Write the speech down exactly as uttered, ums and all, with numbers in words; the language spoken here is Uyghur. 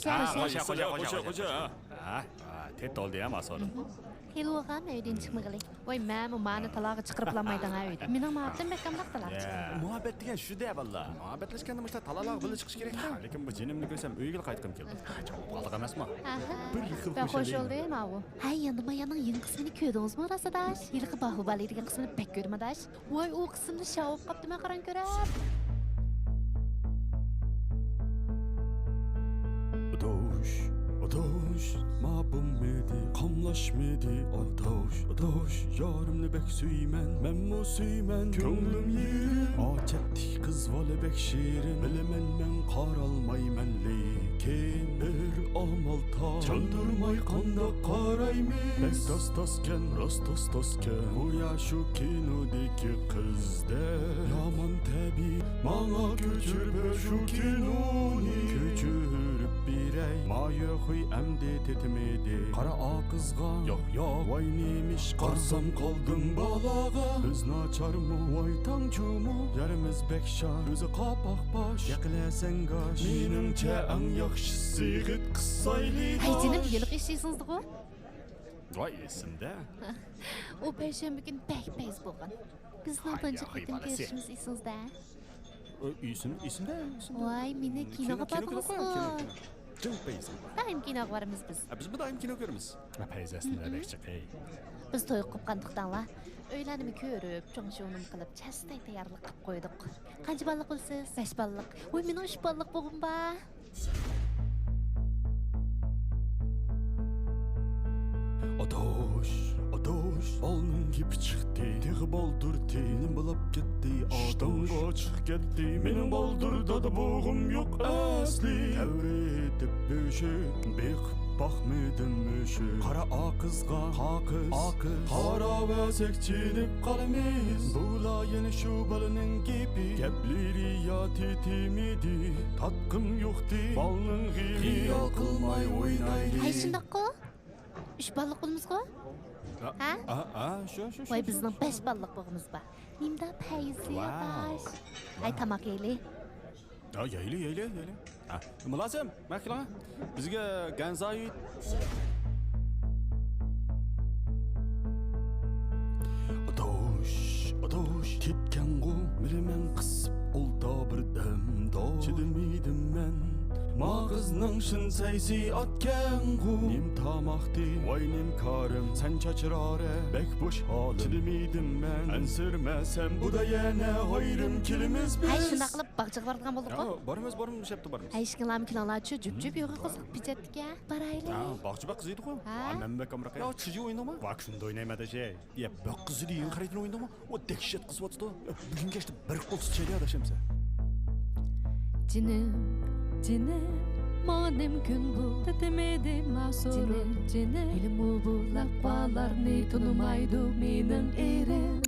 ھە، خوشە، خوشە، خوشە، خوشە. ھە، ھە، تېت تولدى ھە، ماسولۇم. ھېلى بولغان ئۆيدىن چىقمىغىلى. ۋاي، مەنمۇ مانى تالاغا چىقىرىپلانمايدىغان ئۆيدە. مېنىڭ مۇھەببىتىم بەك ئامراق تالاغا چىقىدۇ. مۇھەببەت دېگەن شۇ دە، باللا. مۇھەببەتلەشكەندە مۇشۇنداق تالالاغا بىللە چىقىش كېرەك. لېكىن بۇ جېنىمنى كۆرسەم ئۆيگىلا قايتقۇم كېلىدۇ. چوقۇم قالدۇق ئەمەسمۇ؟ ئاھا. بىر يىقىلىپ بەك خوش بولدى، ماۋۇ. ھەي، يەنىمۇ يەنىڭ يېڭى قىسمىنى كۆردىڭىزمۇ، راساداش؟ ھېلىقى باھۇبالى دېگەن قىسمىنى بەك كۆرمىداش. ۋاي، ئۇ قىسىمدا شاۋۇپ قاپتىمەن، قاراڭ كۆرۈپ. ئاداش، ئاداش، ما بولمىدى، قاملاشمىدى. ئاداش، ئاداش، يارىمنى بەك سۆيىمەن، مەنمۇ سۆيىمەن، كۆڭلۈم يېرىم. ئاچەتتىك قىز بالا بەك شېرىن، بىلىمەن مەن قارالمايمەن، لېكىن بىر ئامال تاپ. چاندۇرماي قانداق قارايمىز؟ بەك تاس-تاسكەن، راست تاس-تاسكەن. گويا شۇ كىنودىكى قىزدەك. يامان تەبىئىي، ماڭا كۆچۈرۈپ بەر شۇ كىنونى. كۆچۈرۈپ بېرەي، ما يۆخۈي ئەمدى تېتىمىدى. قارا ئا قىزغا، ياق، ياق، ۋاي نېمىشقا؟ قارىسام قالدىم بالاغا. بىز ناچارمۇ، ۋاي تاڭچۇمۇ؟ يەرمىز بەك شار، ئۆزى قاپاق باش. يەقلەسەڭ گاش. مېنىڭچە ئەڭ ياخشىسى خىت قىسسايلى. ھەي جېنىم، ھېلىقى ئىش ئېسىڭىزدىغۇ؟ ۋاي، ئېسىمدە. ئۇ پەيشەنبە كۈنى بەك پەيز بولغان. بىزنىڭ ھاي، تۇنجى ھاي، قېتىم بالىسى. كۆرۈشىمىز ئېسىڭىزدە؟ ئۇ ئېسىم-، ئېسىمدە، ئېسىمدە. ۋاي، مېنى كىنو، كىنوغا كىنو، كىنو، ئاپاردىڭىزغۇ؟ كىنو، كىنو. جىڭ پەيزى. دائىم كىنوغا بارىمىز بىز. ھە، بىزمۇ دائىم كىنو كۆرىمىز. ھە، پەيزى ئەسلىدە بەك جىق، ھەي. بىز توي قىلىپ قاندۇق دەڭلا. ئۆيلەرنىمۇ كۆرۈپ، چوڭ شۇنۇم قىلىپ، چەستەي تەييارلىق قىلىپ قويدۇق. قانچە بالىلىق بولىسىز؟ بەش بالىلىق. ۋاي، مېنىڭ ئۈچ بالىلىق بولغۇم بار. ئاداش، ئاداش، بالىنىڭ گېپى چىقتى، تېخى بالدۇر تېنىم بولاپ كەتتى، ئىشتانغا چىقىپ كەتتى، مېنىڭ بالدۇر دادا بولغۇم يوق ئەسلى. تەۋرىتىپ بۆشۈك، بېقىپ باقمىدىم مۈشۈك. قارا ئا قىزغا، قا قىز، ئا قىز، قاراۋەرسەك چېنىپ قالىمىز. بۇلا يەنە شۇ بالىنىڭ گېپى، گەپلىرى يا تېتىمىدى، تاتقىم يوقتى بالىنىڭ غېمى. خىيال قىلماي ئوينايلى. ھەي، شۇنداققۇ؟ ئۈچ بالىلىق بولىمىزغۇ؟ ھە؟ ھە؟ ھە، ھە، شۇ، شۇ، شۇ، ۋاي، شۇ، بىزنىڭ شۇ. بەش بالىلىق بولغىمىز بار. نېمىدا پەيزى، ۋاو. ئاداش؟ ھەي، تاماق يەيلى. يا، يەيلى، يەيلى، يەيلى. ھە، مۇلازىم، مانا كېلىڭە. بىزگە گەنزايى. ئاداش، ئاداش، كەتكەنغۇ، مېنى مەن قىسىپ ئولتا بىردەم، داش. چىدىمىدىم مەن. ما قىزنىڭ شىنسەيسى ئاتكەنغۇ. نېمە تاماقتى، ۋاي نېمە كارىم، سەن چاچرارە، بەك بوش ھالىم. چىدىمىدىم مەن، ئەنسىرىمەسەم، بۇدا يەنە ھايرىم كېلىمىز بىز. ھەي، شۇنداق قىلىپ باغچىغا بارىدىغان بولدۇققۇ؟ يا، بارىمىز، بارىمىز، شەپتە بارىمىز. ھەي، ئىككىڭلارمۇ كېلىڭلارچۇ، جۈپ-جۈپ يوغان قىزىق پېچەتتىكەن. بارايلى. ھە، باغچە بەك قىزىيدىغۇ. ھە؟ ھە، مەن بەك ئامراق. يا، چىجى ئوينىدىڭمۇ؟ ۋاك، شۇندا ئوينايمەن ئاداش. يا، بەك قىزىيدۇ، يېڭى خەرىدىنى ئوينىدىڭمۇ؟ ئۇ دەھشەت قىزىۋاتىدۇ. بۈگۈن كەچتە بىر قول سىچايلى ئاداش ئەمسە. جېنىم، جېنىم، ماڭا نېمە كۈن بۇ؟ تېتىمىدى ماسۇرۇم، جېنىم، جېنىم. ھېلىمۇ بۇ لەقۋالارنى تونۇمايدۇ مېنىڭ ئېرىم.